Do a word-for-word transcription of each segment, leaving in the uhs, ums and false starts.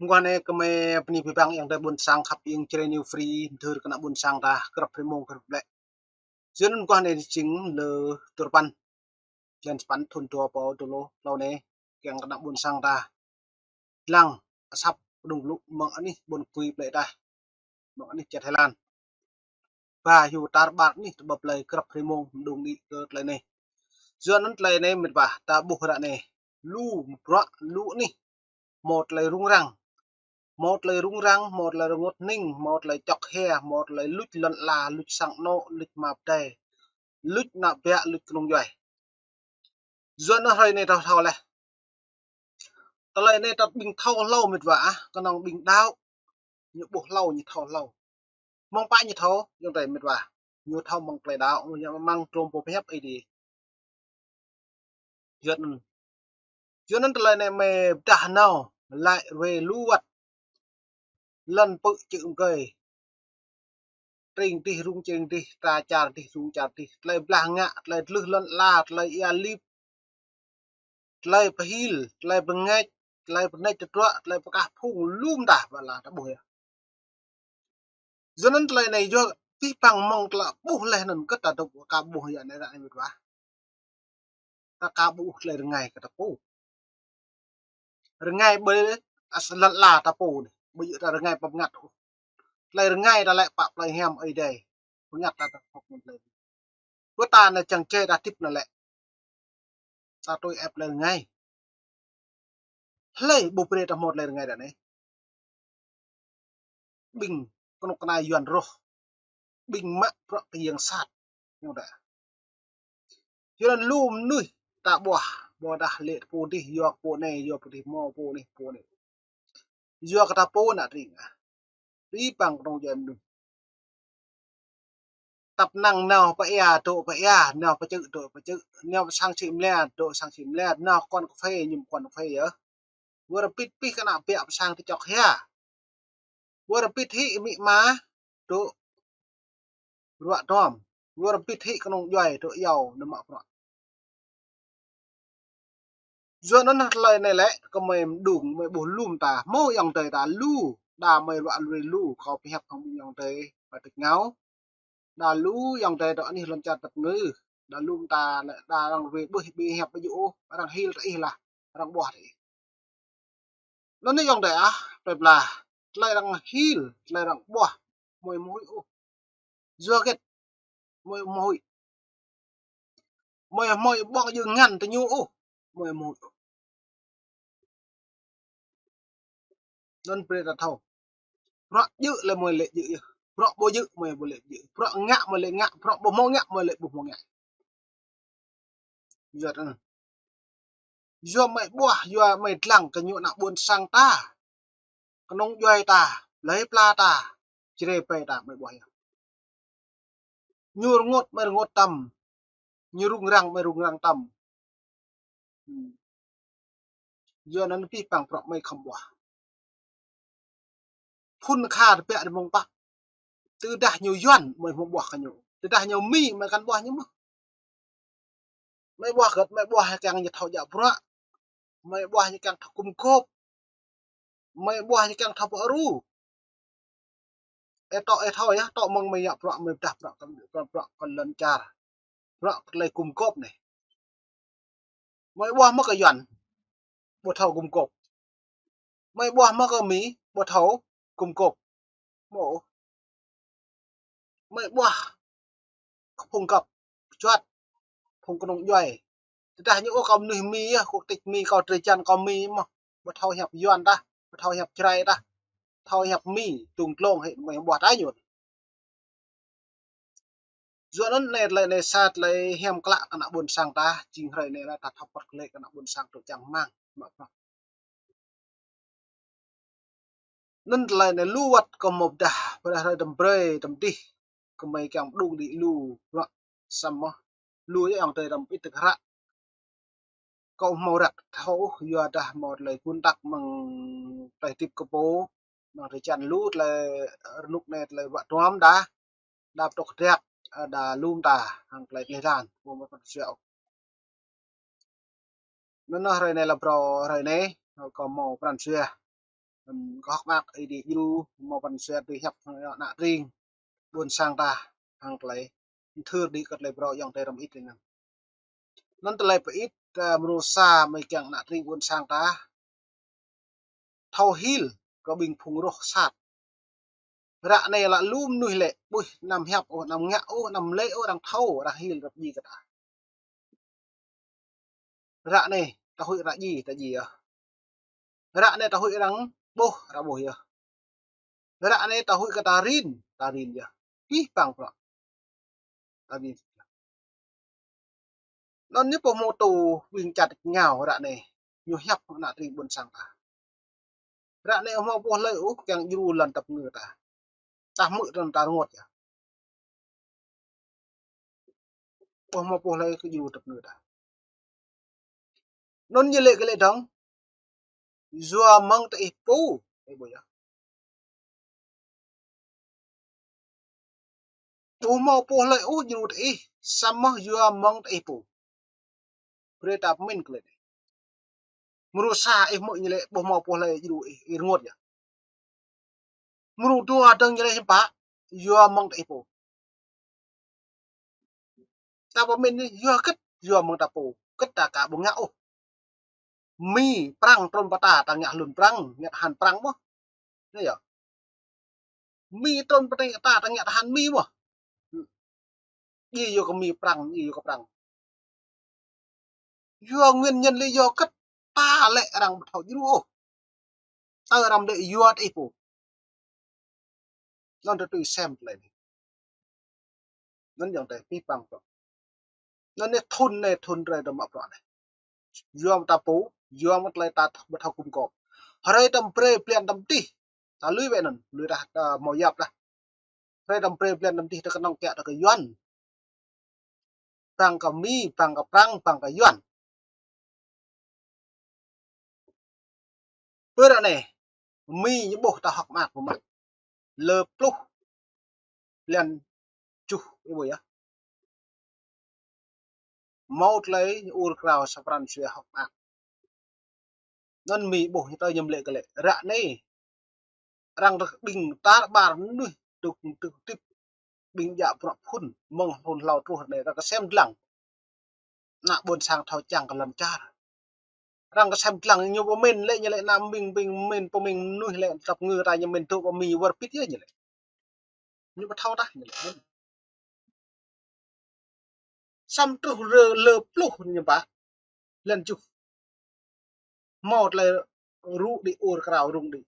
Mơguah anai kơmơi bơni abih bang ayŏng adơi ƀôn sang khăp iêng Jrai New Free, mơdơr kơ ană ƀôn sang ta, grăp hrơi mông grăp ƀlĕ. Yua anŭn mơguah anai jing lơ tơpăn, blan sapăn thun dua rơbâo dua pluh klâo anai, kiăng kơ ană ƀôn sang ta lăng asăp kơđung lu mơ̆ng anih ƀôn kơtui plei ta, mơ̆ng anih čar Thái Lan. Ba hyu tar ƀar anih tơƀăp plei grăp hrơi mông mơđung đĭ kơ tơlơi anai. Yua anŭn tơlơi anai mĕt wa, ta ƀuh ră anai lu bruă lu anih hmâo tơlơi rŭng răng. Hmâo tơlơi rŭng răng, hmâo tơlơi rơngot hning, hmâo tơlơi čŏk hia, hmâo tơlơi luč lŏn ala, luč sang anŏ, luč ama pơdai, luč ană ƀă, luč kơnung djuai. Yua anŭn hrơi anai ta thâo laih. Tơlơi anai ta ƀing thâo hlâo mĕt wa ah, kơnơ̆ng ƀing đaŏ ñu ƀuh hlâo, ñu thâo hlâo. Mơ̆ng pă ñu thâo, ayŏng adơi mĕt wa. Ñu thâo mơ̆ng tơlơi đaŏ, ñu mơ̆ng trôm pô pơhiăp Ơi Adai. Yua anŭn. Yua anŭn tơlơi anai mơi pơdah nao, laĭ ruai lu wơ̆t. Lŏn pư̆ čư̆ mơgơi. Tring dih rŭng tring dih, ta čar dih rŭng čar dih. Tơlơi blah ngă, tơlơi dlưh lŏn ala, tơlơi ia lip, tơlơi pơhil, tơlơi pơngač, tơlơi pơnĕč tơdruă, tơlơi pơkah phung, lu mơta ƀă la ta ƀuh yơh. Yua anŭn tơlơi anai yua abih bang mơ̆ng tơlơi ƀuh laih anŭn kơ ta dŏ ka ƀuh yơh anai ră anai mĕt wa. Ta ka ƀuh tơlơi rơngai kơ ta pô. Rơngai ƀơi asăp lŏn ala ta pô anai. Ƀu djơ̆ ta rơngai pơngăt ôh. Tơlơi rơngai ta lĕ pă plei hiam Ơi Adai. Pơngăt ta ta pơk mơ̆n tơlơi. Kơ ta anai čang čai ta tip anai lĕ. Ta tui ĕp tơlơi rơngai. Hlơi ƀu brơi ta hmâo tơlơi rơngai ră anai. Ƀing kơnuk kơna Yuan rŏh. Ƀing mă bruă kơ yang sat. Ñu đa. Yua anŭn lu mơnuih ta ƀuh, ƀudah lĕ pô dih, yua pô anai, yua pô dih, hmâo pô anai, pô anai. Yua kơ ta pô ană tring ah. Abih bang kơnung djuai mơnuih. Tăp năng nao pơ ia, dŏ pơ ia, nao pơ čư̆, dŏ pơ čư̆, nao pơ sang sĭ mơlia, dŏ sang sĭ mơlia, nao kơkuăn kơphê, ñu kơkuăn kơphê yơh. Wơr bĭt pih kơ ană ƀă pơ sang tơčŏk hia. Wơr bĭt hĭ amĭ ama, dŏ ruă duăm. Wơr bĭt hĭ kơnung djuai, dŏ iâu, nao mă bruă. Yua anŭn tơlơi anai lĕ, kơmơi mơđung, mơi ƀuh lu mơta, hmâo ayŏng adơi đa lu, đa mơi ruă lui lu, kâo pơhiăp hăng ayŏng adơi, ƀă tơ̆k ngao. Đa lu ayŏng adơi dŏ anih lŏn čar tăp ngư, đa lu mơta lĕ, đa arăng ruai ƀuh ƀu hiăp ƀu djơ̆ ôh, arăng hil tơ ih lah, arăng ƀuah tơ ih. Anŭn anai ayŏng adơi ah, plei pla, tơlơi arăng hil, tơlơi arăng ƀuah, mơi mơ̆ huĭ ôh. Yua hơget, mơi mơ̆ huĭ. Mơi mơi ƀơ̆ng djơ̆ ngăn tơ ñu ôh, mơi mơ̆ huĭ ôh. Anŭn brơi ta thâo. Bruă djơ̆ lĕ mơi lĕ djơ̆ yơh. Bruă ƀu djơ̆ mơi ƀu lĕ djơ̆. Bruă ngă mơi lĕ ngă, bruă ƀu hmâo ngă mơi lĕ ƀu hmâo ngă. Yua anŭn. Yua mơi ƀuah, yua mơi lăng kơ ñu ană ƀôn sang ta. Kơnung djuai ta, plei pla ta, Jrai ƀai ta mơi ƀuah yơh. Ñu rơngot mơi rơngot tăm. Ñu rŭng răng mơi rŭng răng tăm. Hmm. Yua anŭn abih bang bruă mơi khŏm ƀuah. Phŭn kha tơbiă rơmông pă. Tơdah ñu Yuan mơi hmâo ƀuah kơ ñu. Tơdah ñu Mi mơi kăn ƀuah ñu mơ̆n. Mơi ƀuah hơget, mơi ƀuah kiăng ñu thâo djă bruă. Mơi ƀuah ñu kiăng thâo gum gôp. Mơi ƀuah ñu kiăng thâo pơru. Ơ tŏ, ơ thâo yơh, tŏ mơ̆ng mơi djă bruă, mơi pơdah bruă kơ, kơ bruă kơ lŏn čar. Bruă kơ tơlơi gum gôp anai. Mơi ƀuah mơ̆ kơ Yuan, ƀu thâo gum gôp. Mơi ƀuah mơ̆ kơ Mi, ƀu thâo gum gôp. Mơ̆. Mơi ƀuah kơ phung găp, juăt, phung kơnung djuai. Tơdah ñu ôh kâo mơnuih Mi yơh, quốc tịch Mi, kâo drơi jăn kâo Mi mơ̆n. Ƀu thâo hiăp Yuan tah, ƀu thâo hiăp Jrai tah. Thâo hiăp Mi, tŭng tlông hĭ mơi ƀuah ta ñu. Yua anŭn anai tơlơi anai sa tơlơi hiam klă kơ ană ƀôn sang ta, jing hrơi anai lĕ ta thâo pơ̆t kơ lĕ kơ ană ƀôn sang tŭ čang rơmang. Anŭn tơlơi anai lu wơ̆t kơ mơ̆ pơdah, pơdah hrơi tơm brơi, tơm dih, kơmơi kiăng pơđung đĭ lu, bruă, samơ̆ lu yơh ayŏng adơi tơm ƀĭt tơ̆k hră. Kâo hmâo răk thâo ôh, yua dah hmâo tơlơi gun tăk mơ̆ng tơlơi hơdip kơ pô, mơ̆ng drơi jăn lu tơlơi rơnŭk anai tơlơi ruă duăm dah, đa pơtŏk hơdrăk, ơ, đa lum ta, hăng tơlơi gleh glan, pô mơ̆ pơ̆t sua ôh. Anŭn hrơi anai lăm phrâo hrơi anai, kâo hmâo pran jua. Ưm, kơ hơ̆k mơak Ơi Adai djru, hmâo pran jua tui hiăp hăng ană tring ƀôn sang ta, hăng tơlơi thâo đĭ kơ tơlơi phrâo ayŏng adơi hrŏm hơbĭt anŭn. Anŭn tơlơi pơhơbĭt, ơ, mrô sa mơ̆ng kiăng ană tring ƀôn sang ta thâo hil kơ ƀing phung roh sat. Ră anai lă lu mơnuih lĕ, ƀuh anăm hiăp ôh, anăm ngă ôh, anăm lĕ ôh, arăng thâo, arăng hil ră djai kơ ta. Ră anai ta huĭ ră djai, ta djai yơh. Ră anai ta huĭ arăng ƀuh, arăng ƀuh yơh. Ră anai ta huĭ kơ ta rin, ta rin yơh. Pih păng prŏ. Ta rin. Anŭn ñu pô hmâo tŭ ƀing čăt ngao ră anai. Ñu hiăp ană tring ƀôn sang ta. Ră anai hmâo pô hlơi ôh kiăng djru lŏn tơpơngư ta. Ta hmư̆ tơ̆n ta rơngot yơh. Ƀu hmâo pô hlơi kơ djru tơpơngư ta. Anŭn ñu lĕ kơ lĕ dơ̆ng. Yua mơ̆ng tơih pô. Ơ, ƀuh yơh. Ƀu hmâo pô hlơi ôh djru tơih, samơ̆ yua mơ̆ng tơih pô. Brơi ta pơmĭn kơ lĕ anai. Mrô sa ih hmư̆ ñu lĕ ƀu hmâo pô hlơi djru ih, ih rơngot yơh. Mrô dua dơ̆ng ñu lĕ hiư̆m pă, yua mơ̆ng tơih pô. Ta pơmĭn anai, yua hơget, yua mơ̆ng ta pô, hơget ta aka ƀu ngă ôh. Mi, Prăng, trŭn pơ ta, ta ngă hlŭn Prăng, ngă tơhan Prăng mơ̆n. Anai yơh. Mi trŭn pơ ta, ta ngă tơhan Mi mơ̆n. Djai yua kơ Mi Prăng, djai yua kơ Prăng. Yua nguyên nhân lĕ yua hơget ta lĕ arăng ƀu thâo djru ôh. Tơdah arăng lĕ yua tơih pô. Anŭn ta tui sem tơlơi anai. Anŭn ayŏng adơi pih păng prŏ. Anŭn anai thun anai, thun hrơi ta mă prŏ anai. Yua mơ̆ng ta pô, yua mơ̆ng tơlơi ta ƀu thâo gum gôp. Hrơi ta brơi blan ta mơdih. Ta lui wơ̆t anŭn, lui dah, ta hmâo yap dah. Hrơi ta brơi blan ta mơdih ta kơnơ̆ng kiăng ta kơ Yuan. Bang kơ Mi, bang kơ Prăng, bang kơ Yuan. Pơ ră anai, Mi ñu ƀuh ta hơ̆k mơak pơmă. Lơ pluh blan tơjuh, ih ƀuh yơh. Hmâo tơlơi ñu ur krao sa pran jua hơ̆k mơak. Anŭn Mi ƀuh ñu tơ ñu lĕ kơ lĕ. Ră anai, arăng rơ̆k ƀing tar ƀar mơnuih dŏ, dŏ tĭp ƀing djă bruă phŭn mơ̆ng hlŭn hlâo truh anai arăng kơsem dlăng. Ană ƀôn sang thâo čang kơ lŏn čar. Arăng kơsem dlăng ñu pơmĭn lĕ ñu lĕ ană ƀing, ƀing pơmĭn, pơmĭn mơnuih lĕ tơpơngư ta ñu pơmĭn dŏ pơ Mi wơr bĭt yơh ñu lĕ. Ñu ƀu thâo tah ñu lĕ. Samơ̆ truh lơ, lơ pluh ñu pă. Blan tơjuh. Hmâo tơlơi rŭ đĭ ur krao rŭng đĭ.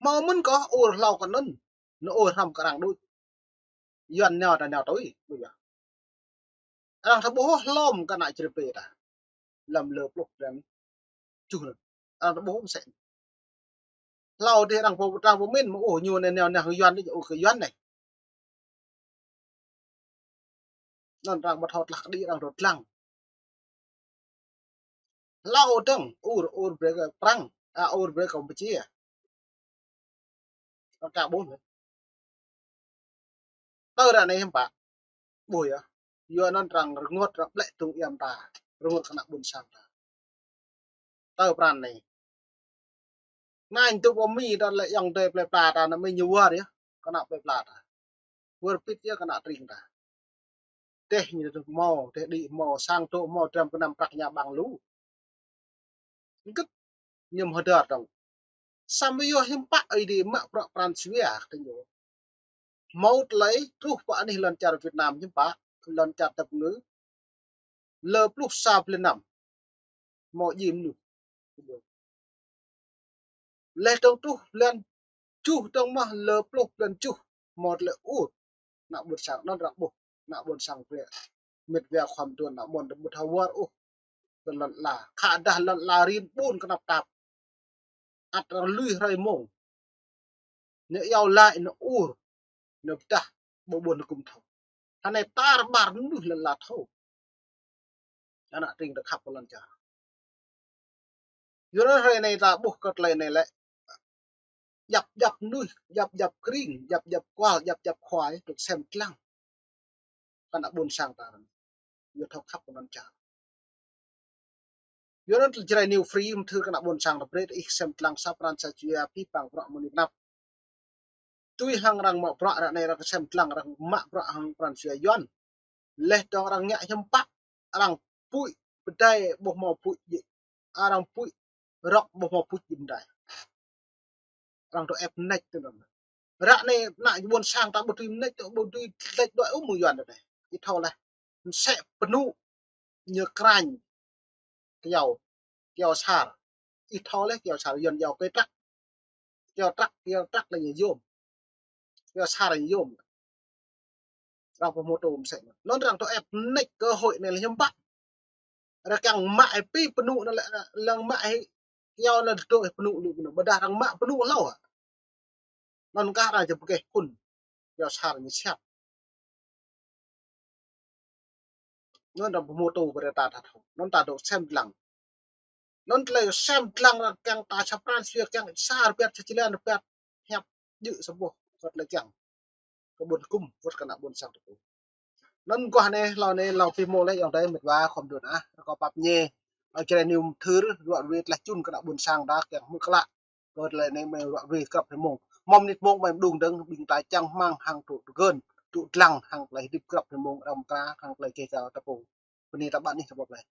Hmâo mơ̆n kơ ur hlâo kơ anŭn. Ñu ur hrŏm kơ arăng đôč. Yuan nao ta nao tui, ƀuh yơh. Arăng ta ƀuh hlŏm kơ ană čơrơpê ta. Lăm lơ pluh blan tơjuh anŭn. Arăng ta ƀuh mơsĕ. Hlâo dih arăng pô, arăng pơmĭn mơ̆ ôh ñu anai nao nao Yuan dih, ôh kơ Yuan anai. Anŭn arăng ƀu thâo tlah kơđi arăng thâo dlăng. Hlâo dơ̆ng, ur, ur brơi kơ Prăng, a, ur brơi kơ Campuchia. Arăng ka ƀuh. Tơ ră anai hiư̆m pă. Ƀuh yơh. Yua anŭn arăng rơngot, arăng ƀlĕ tŭ iam ta. Rơngot kơ ană ƀôn sang ta. Tơ pran anai. Anai tŭ pơ Mi ta lĕ ayŏng adơi plơi pla ta ană Mi ñu wơr yơh. Kơ ană plơi pla ta. Wơr bĭt yơh kơ ană tring ta. Teh ñu tŭ hmâo, teh đĭ hmâo, sang tŭ hmâo, dram gơnam prăk ñu ƀăng lu. Hơget ñu hơdơr dơ̆ng. Samơ̆ yua hiư̆m pă Ơi Adai mă prăk pran jua kơ ñu. Hmâo tơlơi truh pơ anih lŏn čar Việt Nam hiư̆m pă, lŏn čar tơpơngư. Lơ pluh sa blan năm. Hmâo djim ñu. Leh dơ̆ng truh blan tơjuh dơ̆ng mơ̆ lơ pluh blan tơjuh. Hmâo tơlơi ur. Ană ƀôn sang anŭn arăng ƀuh. Ană ƀôn sang brơi. Mĕt wa khua mơduôn ană ƀôn ƀu thâo wơr ôh. Kơ lŏn ala. Khă dah lŏn ala rin ƀun kơnăp tap. Ăt arăng lui hrơi mông. Ñu iâu laĭ ñu ur. Ñu pơdah ƀu ƀuh ñu gum thâo. Hơnai tar ƀar mơnuih lŏn ala thâo. Ană tring ta khăp kơ lŏn čar. Yua anŭn hrơi anai ta ƀuh kơ tơlơi anai lĕ. Djăp djăp mơnuih, djăp djăp kring, djăp djăp kual, djăp djăp khua, tŭ sem dlăng. Kơ ană ƀôn sang ta. Yua thâo khăp kơ lŏn čar. Yua anŭn tơlơi Jrai News Free mơthưr kơ ană ƀôn sang ta brơi ih sem lăng sa pran sa jua pih pang bruă mơ̆ng anai tơnap. Tui hăng arăng mă bruă ră anai arăng sem lăng arăng mă bruă hăng pran jua Yuan. Laih dơ̆ng arăng ngă hiư̆m pă, arăng pui pơdai ƀu hmâo pui jĕ. Arăng pui rơ̆k ƀu hmâo pui jĕ pơdai. Arăng tŭ ĕp mơneč tui anŭn. Ră anai ană ƀôn sang ta ƀu dưi mơneč, ƀu dưi lĕč đuaĭ ôh mơ̆ng Yuan ră anai. Ih thâo laih. Mơsĕ pơnŭ ñu krañ kyâo, kyâo sar. Ih thâo laih kyâo sar Yuan kyâo kơi trăk. Kyâo trăk, kyâo trăk lĕ ñu yôm. Kyâo sar ñu yôm. Arăng pơhmutu mơsĕ anŭn. Anŭn arăng tŭ ĕp mơneč cơ hội anai lĕ hiư̆m pă. Arăng kiăng mă ih pih pơnŭ anŭn lĕ, lăng mă ih kyâo anŭn tŭ ih pơnŭ lu pơnŭ. Ƀôdah arăng mă pơnŭ hlâo. Anŭn kah arăng jing pơkeh phŭn. Kyâo sar ñu siap. Anŭn arăng pơhmutu brơi ta thâo. Anŭn ta dŏ sem lăng. Anŭn tơlơi sem lăng arăng kiăng ta sa pran sa jua kiăng sa rơbat sa jơlan rơbat hiăp jĕ sa boh wơ̆t tơlơi kiăng. Kơ ƀôn kŭm wơ̆t kơ ană ƀôn sang ta pô. Anŭn guah anai, hlâo anai, hlâo pih mông laih ayŏng adơi met wa khŏm đưm ah, rơkâo pap ñe. Ơ, Jrai News mơthưr, ruă ruê tơlơi čun kơ ană ƀôn sang ta kiăng hmư̆ klă. Kơ tơlơi anai mơ̆ ruă ruê grăp hrơi mông. Mơ̆ng mơnit mông mơ̆ mơđung dơ̆ng, ƀing ta čang hmang hăng tŭ tơgơn, tŭ lăng hăng tơlơi hơdip grăp hrơi mông, răm kra hăng tơlơi kê gao ta pô. Bơni ta ƀăn anih ta pô laih.